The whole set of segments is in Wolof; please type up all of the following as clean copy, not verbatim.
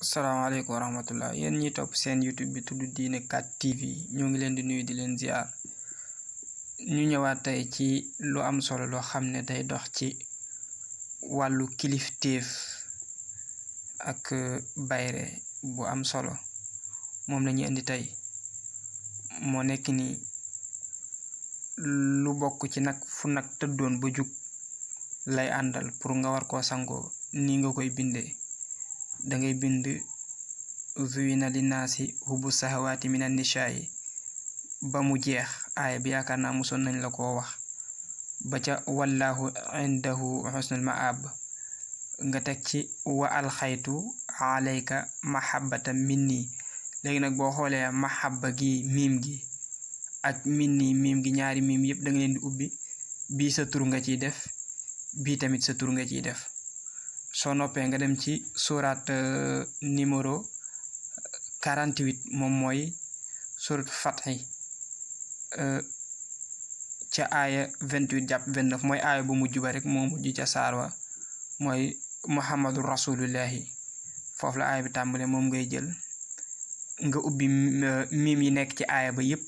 salaamaaleykum wa rahmatullah yéen ñi topp seen YouTube bi tudd Diiné 4 TV ñoo ngi leen di nuyu di leen ziar ñu ñëwaat tey ci lu am solo loo xam ne day dox ci wàllu kilifteef ak bayre bu am solo moom la ñu indi tey moo nekk ni lu bokk ci nag fu nag tëddoon ba jug lay àndal pour nga war koo sangoo ni nga koy bindee dangay bind zuyina linnaasi hubbu sahawaati minan nisaa'i ba mu jeex aaya bi yaakaar naa mosoon nañ la ko wax ba ca wallahu indahu husnul ma'ab nga teg ci wa alxaytu alayka mahabbatan minni léegi nag boo xoolee mahabba gi miim gi ak minni miim gi ñaari miim yëpp da nga leen di ubbi bii sa tur nga ciy def bii tamit sa tur nga ciy def soo noppee nga dem ci surat numéro 48 moom mooy surat Fathi ca aaya 28 jàpp 29 mooy aaya bu mujj ba rek moo mujj ca saar wa mooy muhammadu rasulullahi foofu la aaya bi tàmbale moom ngay jël nga ubbi miim yi nekk ci aaya ba yépp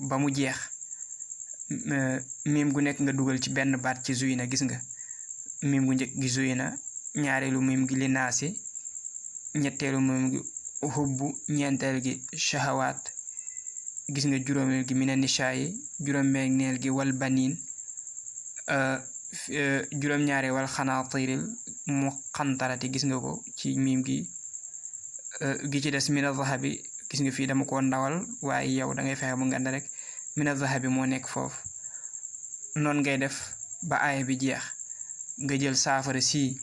ba mu jeex miim gu nekk nga dugal ci benn baat ci zuyina gis nga miim gu njëkk gi zuyina ñaareelu miim gi linaasi ñetteelu miim gi hubbu ñeenteel gi shahawaat gis nga juróomeel gi mina nisaa'i juróom-benneel gi wal baniin juróom-ñaareel wal xanaatiril muqantarati gis nga ko ci miim gi ci des mina zahabi gis nga fii dama ko ndawal waaye yow da ngay fexe mu ngand rek mina zahabi moo nekk foofu noonu ngay def ba aaya bi jeex nga jël saafara si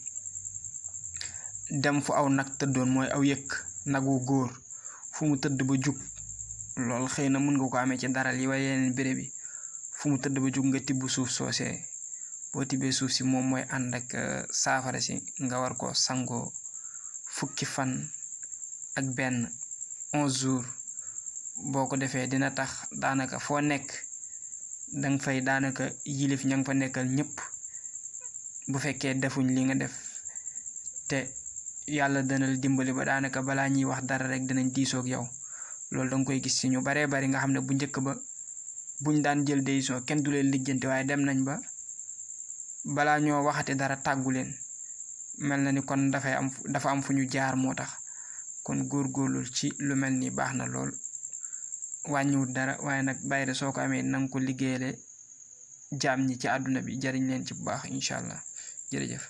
dem fu aw nag tëddoon mooy aw yëkk nagu góor fu mu tëdd ba jug lool xëy na mën nga ko amee ci daral yi waaye yeneen béréb bi fu mu tëdd ba jug nga tibb suuf soosee boo tibbee suuf si moom mooy ànd ak saafara si nga war ko sangoo fukki fan ak benn 11 jours boo ko defee dina tax daanaka foo nekk danga fay daanaka yilif ña nga fa nekkal ñëpp bu fekkee defuñ li nga def te yàlla dana dimbali ba daanaka balaa ñuy wax dara rek dinañ diisoog yow loolu danga koy gis ci ñu baree bari nga xam ne bu njëkk ba buñ daan jël décision kenn du leen lijjanti waaye dem nañ ba balaa ñoo waxati dara tàggu leen mel na ni kon dafa am fu ñu jaar moo tax kon góorgóorlul ci lu mel ni baax na lool wàññiwut dara waaye nag bayre soo ko amee nanga ko liggéeyale jaam ñi ci àdduna bi jariñ leen ci bu baax incha allah jërëjëf